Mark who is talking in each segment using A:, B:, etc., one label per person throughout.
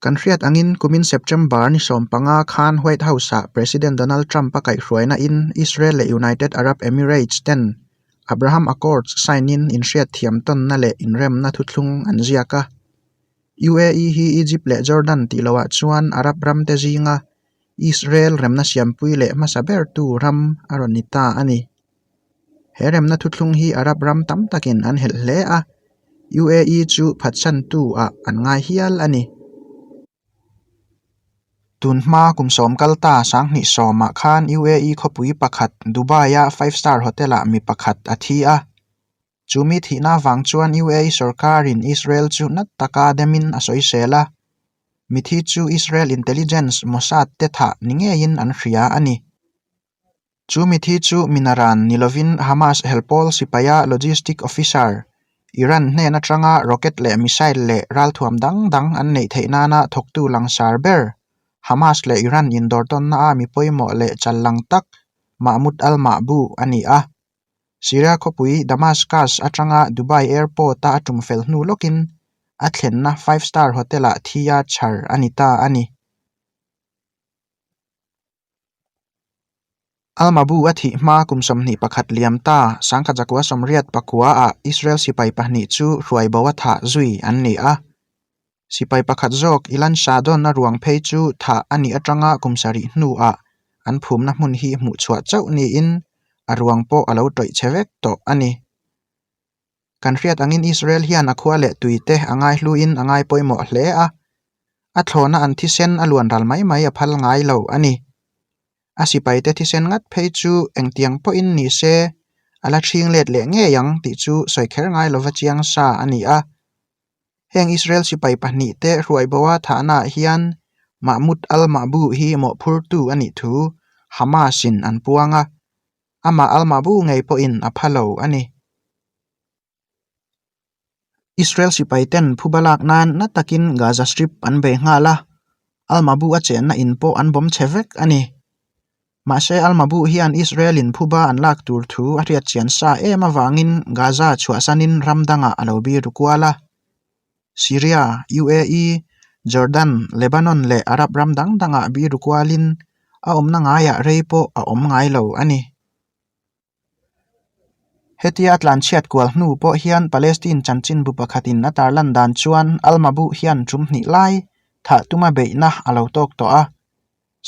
A: Kan hriat angin kumin September ni 15 khan White House-ah President Donald Trump-a kaihhruaina in Israel leh United Arab Emirates ten Abraham Accords sign-in inhriat thiam tawnna leh inremna thuthlung an ziak a. UAE hi Egypt leh Jordan tih loah chuan Arab ramte zinga Israel remna siampui leh hmasa bertu ram a rawn ni ta a ni. He remna thuthlung hi Arab ram tam takin an helh hle a, UAE chu phatsantu ah an ngai hial a ni. Tun hma kum sawm kal ta sanghnih sawmah khan UAE khawpui pakhat Dubai-a five star hotel-ah mi pakhat a thi a. Chu mi thihna avang chuan UAE sorkarin Israel chu nat taka demin a sawisel a. Mithi chu Israel intelligence Mossad te thah ni ngeiin an hria a ni. Chu mithi chu Minaran ni lovin Hamas helpawl sipaia logistic officer, Iran hnen atanga rocket leh missile leh ralthuam dang dang an neih theih nana thawktu langsar ber, Hamas leh Iran indawrtawnna a mi pawimawh leh chal lang tak Mahmoud al-Mahbou a ni a. Syria khawpui Damascus atanga Dubai Airport-a a tum fel hnu lawkin a thlenna five star hotel-ah thia chhar a ni ta a ni. Almabu a thih hma kum 21 liam ta sangkhat zakua sawmriat pakua ah Israel sipai pahnih chu hruai bo a thah zui an ni a. Sipai pakhat zawk Ilan Shadon a ruang phei chu thah a nih atanga kum sarih hnuah an phumna hmun hi hmuh chhuah chauh niin a ruang pawh a lo tawih chhe vek tawh a ni. Kan hriat angin Israel hian a khua leh tui te a ngaihluin a ngai pawimawh hle a, a thlawna an thisen a luan ral mai mai a phal ngai lo a ni. A sipaite thisen ngat phei chu engtiang pawhin ni se a la ṭhing let leh ngei ang tih chu sawi kher ngai lova chiang sa a ni a. Heng Israel sipai pahnih te hruai boa thahnaah hian Mahmoud al-Mahbou hi mawhphurtu a nih thu Hamas-in an puang a. Amah Almabu ngei pawhin a pha lo a ni. Israel sipai ten phuba lak nan na takin Gaza Strip an bei nghal a, Almabu a chenna in pawh an bawm chhe vek a ni. Mahse Almabu hian Israel in phuba an lak tur thu a hriat chian sa em avangin Gaza chhuahsanin ram dangah a lo biru kual a. Syria, UAE, Jordan, Lebanon leh Arab ram dang dangah biru kualin a awmna ngaiah rei pawh a awm ngai lo a ni. Hetia a tlanchhiat kual hnu pawh hian Palestine chanchinbu pakhatin a tarlan dan chuan Al-Mabhouh hian tum hnih lai thah tuma beihna a lo tawk tawh a.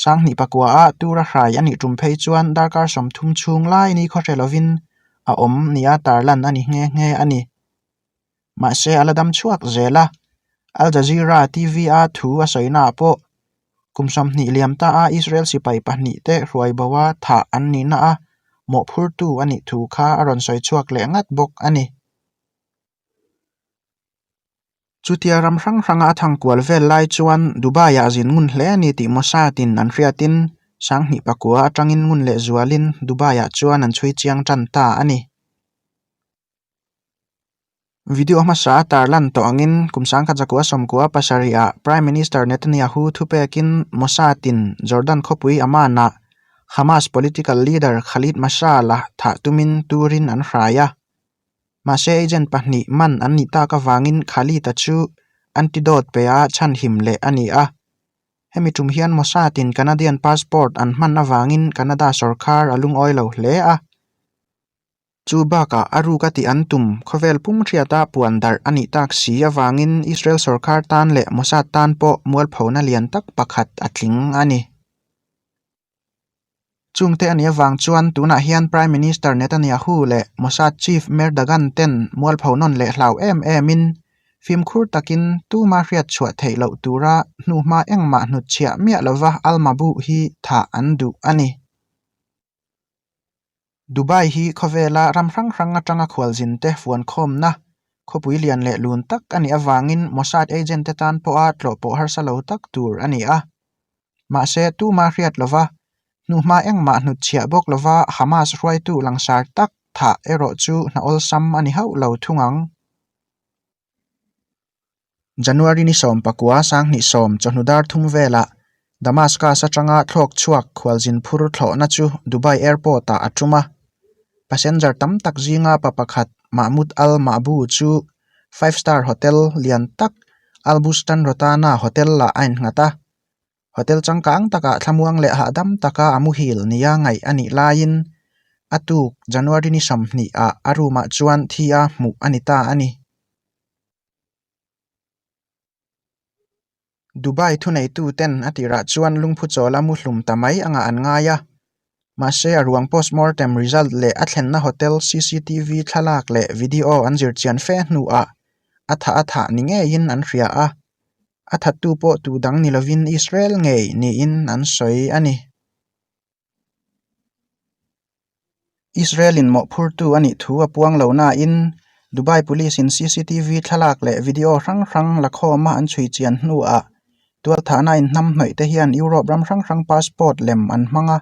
A: Sanghnih pakua a tura hrai a nih tum phei chuan darkar 30 chhung lai ni khawhre lovin a awm nia tarlan a ni nghe nghe a ni. Mahse a la dam chhuak zel a, Al Jazeera TV a thu a sawina ah pawh kum 20 liam ta a Israel sipai pahnih te hruai bo a thah an nihna a mawhphurtu a nih thu kha a rawn sawi chhuak leh ngat bawk a ni. Chutia ram hrang hranga a thang kual vel lai chuan Dubai-ah zin ngun hle a ni tih Mossad-in an hriatin sanghnih pakua atangin ngun leh zualin Dubai-ah chuan an chhui chiang tan ta a ni. Video hmasa a tarlan tawh angin kum sangkhat zakua sawmkua pasarih ah Prime Minister Netanyahu thupekin Mossad-in Jordan khawpui Amman-ah Hamas political leader Khalid Mashal-a thah tumin turin an hrai a. Mahse agent pahnih man an nih tak avangin Khalid-a chu antidote pe a chhanhim leh a ni a. Hemi tum hian Mossad-in Canadian passport an hman avangin Canada sorkar a lungawi lo hle a. Chu bakah a ruk a tih an tum khawvel pum hriata puan darh a nih tak si avangin Israel sorkar tan leh Mossad tan pawh mualphona lian tak pakhat a tling a ni. Chungte a nih avang chuan tunah hian Prime Minister Netanyahu leh Mossad Chief Meir Dagan ten mualpho nawn leh hlau em emin fimkhur takin tuma hriat chhuah theih loh tura hnuhma engmah hnutchhiah miah lova Al-Mabhouh hi thah an duh a ni. Dubai hi khawvela ram hrang hrang atanga khualzin te fuankhawmna khawpui lian leh lun tak a nih avangin Mossad agent te tan pawha tlawh pawh harsa lo tak tur a ni a. Mahse tuma hriat lova, hnuhma engmah hnutchhiah bawk lova Hamas hruaitu langsar tak thah erawh chu hna awlsam a ni hauh lo thung ang. January ni 19 sanghnih sawm chawhnu dar thum velah Damascus atanga thlawk chhuak khualzin phur thlawhna chu Dubai Airport-ah a tum a. Passenger tam tak zinga pa pakhat Mahmoud Al Mahbou chu five star hotel lian tak Al Bustan Rotana Hotel-ah a innghat a. Hotel changkang takah thlamuang leh hahdam taka a muhil nia ngaih a nih laiin a tuk January ni 20 ah a room-ah chuan thi a hmuh a ni ta a ni. Dubai thuneituten a tirah chuan lungphu chawla muhlum ta mai anga an ngai a. Mahse a ruang postmortem result leh a thlenna hotel cctv thlalak leh video an zirchian fe hnuah a thah a thah ni ngeiin an hria a. A thattu pawh tu dang ni lovin Israel ngei niin an sawi a ni. Israel-in mawhphurtu a nih thu a puang lo nain Dubai Police-in cctv thlalak leh video hrang hrang la khawma an chhui chian hnuah tualthahna inhnamhnawih te hian Europe ram hrang hrang passport lem an hmang a.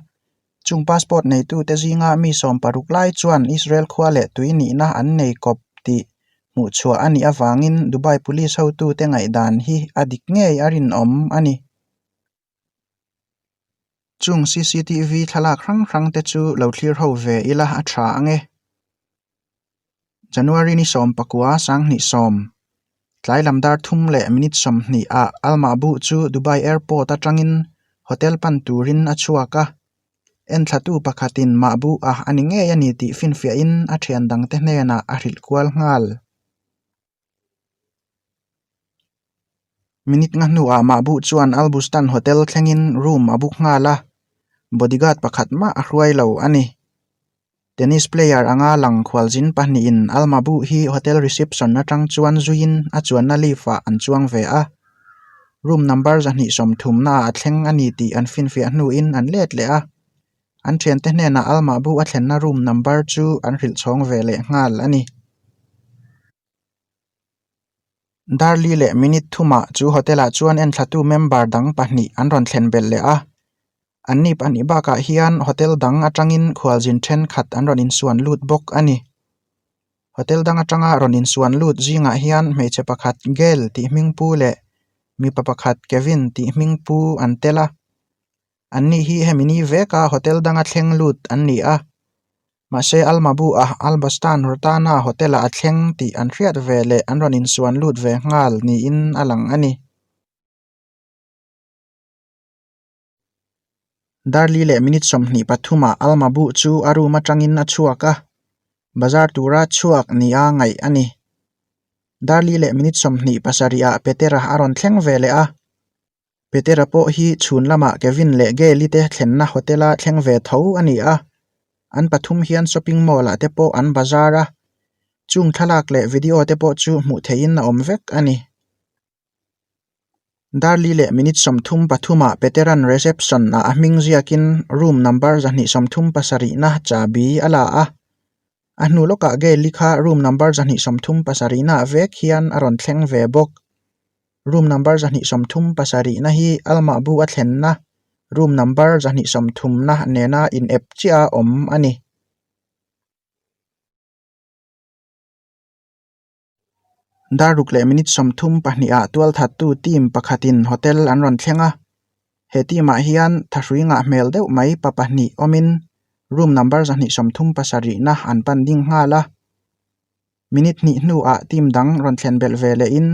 A: Chung passport neitute zinga mi 16 lai chuan Israel khua leh tui nihna an nei kawp tih hmuhchhuah a nih avangin Dubai Police hotute ngaihdan hi a dik ngei a rinawm a ni. Chung cctv thlalak hrang hrang te chu lo thlir ho ve ila a tha ang e. January ni 19 2010, tlai lam dar thum leh minute 20 ah Al Mahbooh chu Dubai Airport atangin hotel pan turin a chhuak a. Enthlatu pakhatin Mahbooh a a ni ngei a ni tih finfiahin a thian dangte hnenah a hrilh kual nghal. Minute nga hnuah Mahbooh chuan Al Bustan Hotel thlengin room a book nghal a, bodyguard pakhat mah a hruai lo a ni. Tennis player anga lang khualzin pahnihin Al Mahbooh hi hotel reception atang chuan zuiin a chuanna lift ah an chuang ve a, room number 230 naah a thleng a ni tih an finfiah hnuin an let leh a, an thiante hnenah Al Mahbooh a thlenna room number chu an hrilh chhawng ve leh nghal a ni. Darli leh minute thumah chu hotel ah chuan enthlatu member dang pahnih an rawn thlen belh leh a, anni pahnih bakah hian hotel dang atangin khualzin thenkhat an rawn insuan lut bawk a ni. Hotel dang atanga rawn insuan lut zingah hian hmeichhe pakhat Gail tih hming pu leh mipa pakhat Kevin tih hming pu an tel a. Anni hi hemi ni veka hotel danga thleng lut an ni a, mahse Al Mabua Al Bustan Rotana hotel-ah a thleng tih an hriat ve leh an rawn insuan lut ve nghal niin a lang a ni. Darli leh minute 23 ah Al Mabu chu a room atangin a chhuak a, bazar tura chhuak nia ngaih a ni. Darli leh minute 27 ah Petera a rawn thleng ve leh a. Petera pawh hi chhun lamah Kevin leh Gail-i te thlenna hotel-a thleng ve tho a ni a, an pathum hian shopping mall-ah te pawh an bazar a, chung thlalak leh video te pawh chu hmuh theihin a awm vek a ni. Darli leh minute 33 ah Petera'n reception-ah a hming ziakin room number 237 na chabi a la a, a hnu lawkah Gail-i kha room number 237 naah vek hian a rawn thleng ve bawk. Room number 237 na hi Al Mahboo a thlenna room number 230 na nena inep chiah a awm a ni. Dar ruk leh minute 32 ah tualthattu team pakhatin hotel an rawn thleng a. He team ah hian thahrui ngah hmel deuh mai pa pahnih awmin room number 237 na an pan ding nghal a. Minute hnih hnuah team dang rawn thlen belh ve lehin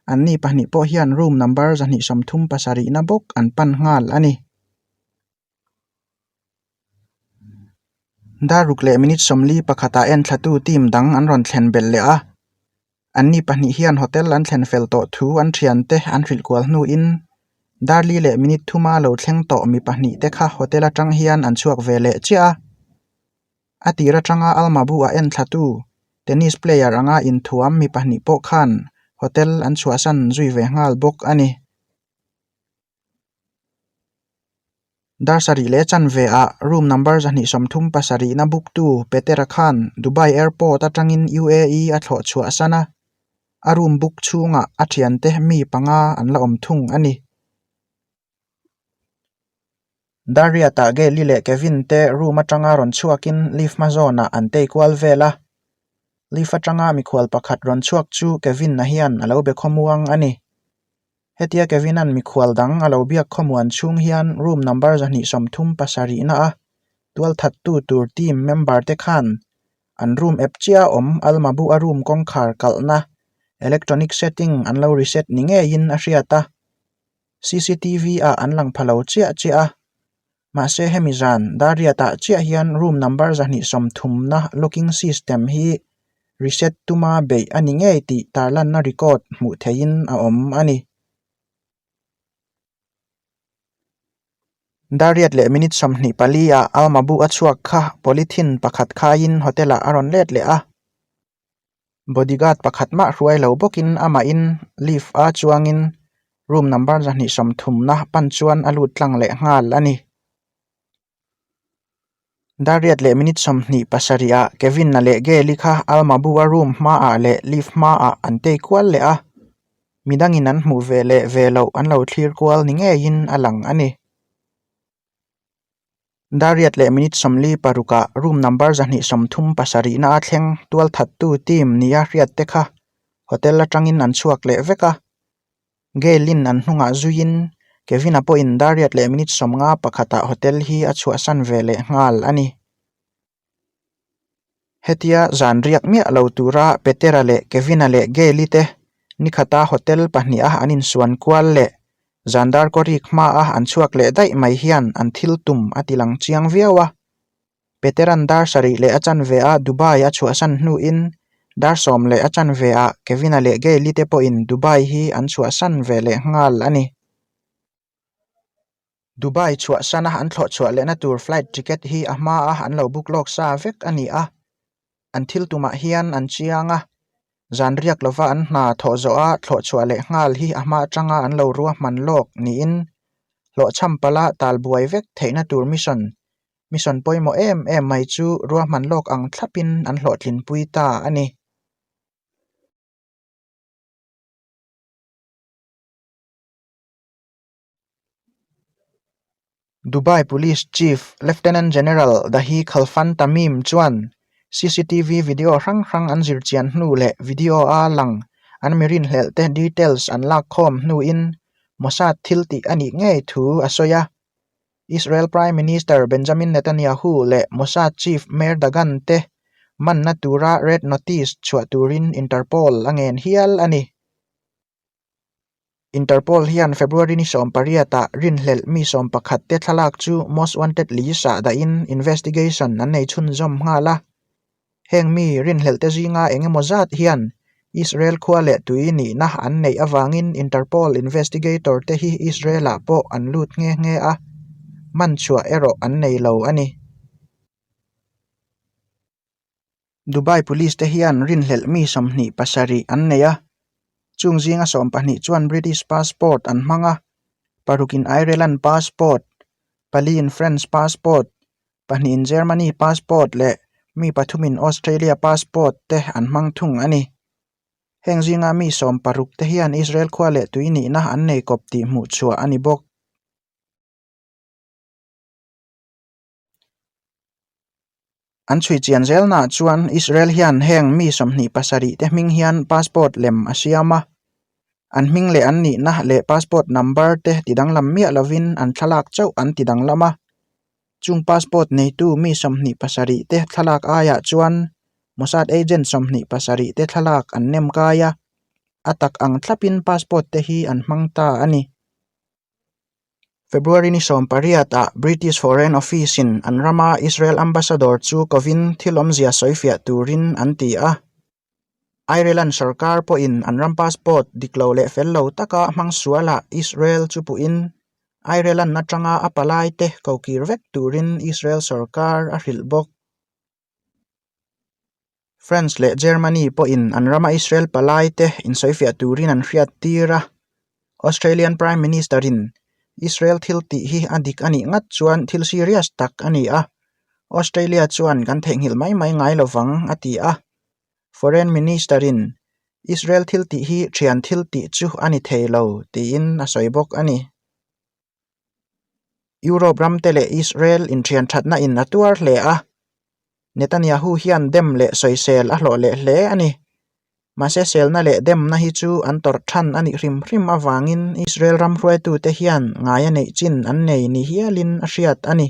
A: anni pahnih pawh hian room number 237 na bawk an pan nghal a ni. Dar ruk leh minute 41 ah enthlatu team dang an rawn thlen belh leh a. Anni pahnih hian hotel an thlen fel tawh thu an thiante an hrilh kual hnuin Darli leh minute thuma lo thleng tawh mi pahnih te kha hotel atang hian an chhuak ve leh chiah a. A tir atanga Al Maboo a enthlatu tennis player anga inthuam mi pahnih pawh khan hotel an chhuahsan zui ve nghal bawk a ni. Dar sarih leh chanve ah room number 237 na book tu Petera khan Dubai Airport atangin UAE a thlawh chhuahsan a, a room book chhungah a thiante mi panga an la awm thung a ni. Dariat-ah Gail-i leh Kevin te room atanga rawn chhuakin lift hma zawnah an tei kual vel a. Lift atanga mikhual pakhat rawn chhuak chu Kevin-a hian a lo be khawmuang a ni. Hetia Kevin-a'n mikhual dang a lo biak khawmuan chhung hian room number 237 na a tualthattu tur team member te khan an room ep chiah a awm Almabu-a room kawngkhar kalhna. Electronic setting an lo reset ni ngeiin a hriat a, cctv ah an lang pha lo chiah chiah a. Mahse hemi zan Dariat-ah chiah hian room number 230 na locking system hi reset tuma beih a ni ngei tih tarlanna record hmuh theihin a awm a ni. Dariat leh minute 24 ah Almabu a chhuak kha polythene pakhat khaiin hotel ah a rawn let leh a. Bodyguard pakhat mah hruai lo bawkin amahin lift a chuangin room number 230 na pan chuan a lut tlang leh nghal a ni. Dariat leh minute 27 ah Kevin-a leh Gail-i kha Almabu-a room hmaah leh lift hmaah an tei kual leh a, midangin an hmuh ve leh ve loh an lo thlir kual ni ngeiin a lang a ni. Dariat leh minute 46 ah room number 237 na a thleng tualthattu team nia hriat te kha hotel atangin an chhuak leh vek a. Gail-in an hnungah zuiin Kevin-a pawhin Dariat leh minute 51 ah hotel hi a chhuahsan ve leh nghal a ni. Hetia zan riak miah lo tura Petera leh Kevin-a leh Gail-i te nikhata hotel pahniha an insuan kual leh zan dar kawrik hmaa an chhuak leh daih mai hian an thil tum a ti lang chiang viau a. Petera'n dar sarih leh a chanve a Dubai a chhuahsan hnuin dar sawm leh a chanve ah Kevin-a leh Gail-i te pawhin Dubai hi an chhuahsan ve leh nghal a ni. Dubai chhuahsana an thlawh chhuah lehna tur flight ticket hi a hmaa an lo book lawk sa vek a ni a, an thil tumah hian an chiang a, zan riak lova an hna thawh zawha thlawh chhuah leh nghal hi a hma atanga an lo ruahman lawk niin hlawhchham pala tal buai vek theihna tur mission mission pawimawh em em mai chu ruahman lawk ang thlapin an hlawhtlinpui ta a ni. Dubai Police Chief Lieutenant General Dahi Khalfan Tamim chuan cctv video hrang hrang an zir chian hnu leh video a lang an mi rinhlelh te details an lak khawm hnuin Mossad thil tih a nih ngei thu a sawi a. Israel Prime Minister Benjamin Netanyahu leh Mossad Chief Meir Dagan te manna tura red notice chhuah turin Interpol a ngen hial a ni. Interpol hian February ni 18 ah rinhlelh mi 11 te thlalak chu Most Wanted list ah dahin investigation an nei chhunzawm nghal a. Heng mi rinhlelh te zinga eng emaw zat hian Israel khua leh tui nihna an neih avangin Interpol investigator te hi Israel ah pawh an lut nghe nghe a, man chhuah erawh an nei lo a ni. Dubai Police te hian rinhlelh mi 27 an nei a, chung zinga 12 chuan British passport an hmang a, parukin Ireland passport, paliin French passport, pahnihin Germany passport leh mi pathumin Australia passport te an hmang thung a ni. Heng zinga mi 16 te hian Israel khua leh tui nihna an nei kawp tih hmuh chhuah a ni bawk. An chhui chian zelnaah chuan Israel hian heng mi 27 te hming hian passport lem a siam a, an hming leh an nihna leh passport number te tidanglam miah lovin an thlalak chauh an tidanglam a. Chung passport neitu mi 27 te thlalak aiah chuan Mossad agent 27 te thlalak an nem kai a, a tak ang thlapin passport te hi an hmang ta a ni. February ni 18 ah British Foreign Office in an rama Israel Ambassador chu kovin thil awmzia sawifiah turin an ti a. Ireland sorkar pawhin an ram passport dik lo leh fel lo taka hmang sualah Israel chu puhin Ireland atanga a palai te kokir vek turin Israel sorkar a hrilh bawk. France leh Germany pawhin an rama Israel palai te insawifiah turin an hriat tir a. Australian Prime Minister in Israel thil tih hi a dik a nih ngat chuan thil serious tak a ni a, Australia chuan kan theihnghilh mai mai ngai lovang a ti a. Foreign Minister in Israel thil tih hi thian thil tih chu a ni thei lo tiin a sawi bawk a ni. Europe ram te leh Israel inthian thatna in a tuar hle a, Netanyahu hian dem leh sawisel a hlawh leh hle a ni. Mahse selna leh demna hi chu an tawrh than a nih hrim hrim avangin Israel ram hruaitute hian ngaia neih chin an nei ni hialin a hriat a ni.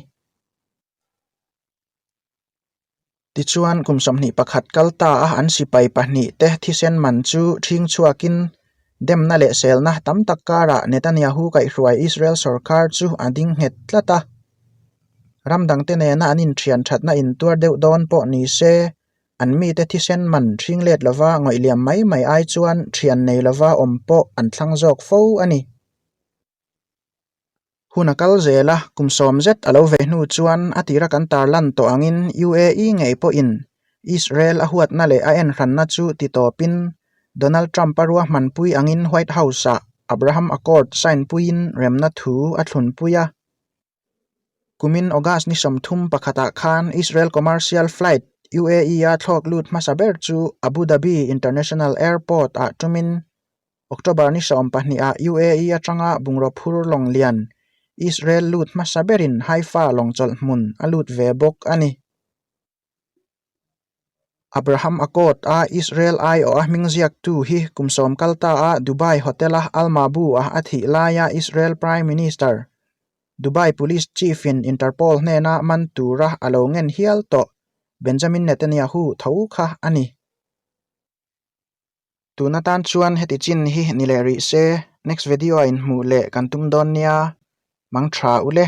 A: Tichuan, kum 21 kal ta a an sipai pahnihte thisen man chu ṭhing chhuakin demna leh selna tam tak karah Netanyahu kaihhruai Israel sorkar chu a ding nghet tlat a. Ram dangte nena an inthian thatna intuar deuh dawn pawh ni se, an mite thisen man ṭhing let lova ngawih liam mai mai ai chuan ṭhian nei lova awm pawh an thlang zawk fo a ni. Hun a kal zel a, kum sawm zet a lo ve hnu chuan a tira kan tarlan tawh angin UAE ngei pawhin Israel a huatna leh a enhranna chu ti tawpin Donald Trump-a ruahmanpui angin White House-ah Abraham Accord sign puiin remna thu a thlunpui a. Kumin August ni 30 pakhatah khan Israel commercial flight UAE-a thlawk lut hmasa ber chu Abu Dhabi International Airport-ah tumin October ni 12 ah UAE atanga bungraw phur lawng lian Israel lut hmasa berin Haifa lawngchawlh hmun a lut ve bawk a ni. Abraham Accord a Israel aiawha hming ziaktu hi kum sawm kal ta a Dubai Hotel a Al Mabu a a thih laia Israel Prime Minister, Dubai Police Chief in Interpol hnena man tura a lo ngen hial tawh Benjamin Netanyahu tho kha a ni. Tun atan chuan heti chin hi ni leh rih se, next video ah inhmuh leh kan tum dawn nia, mang tha u le.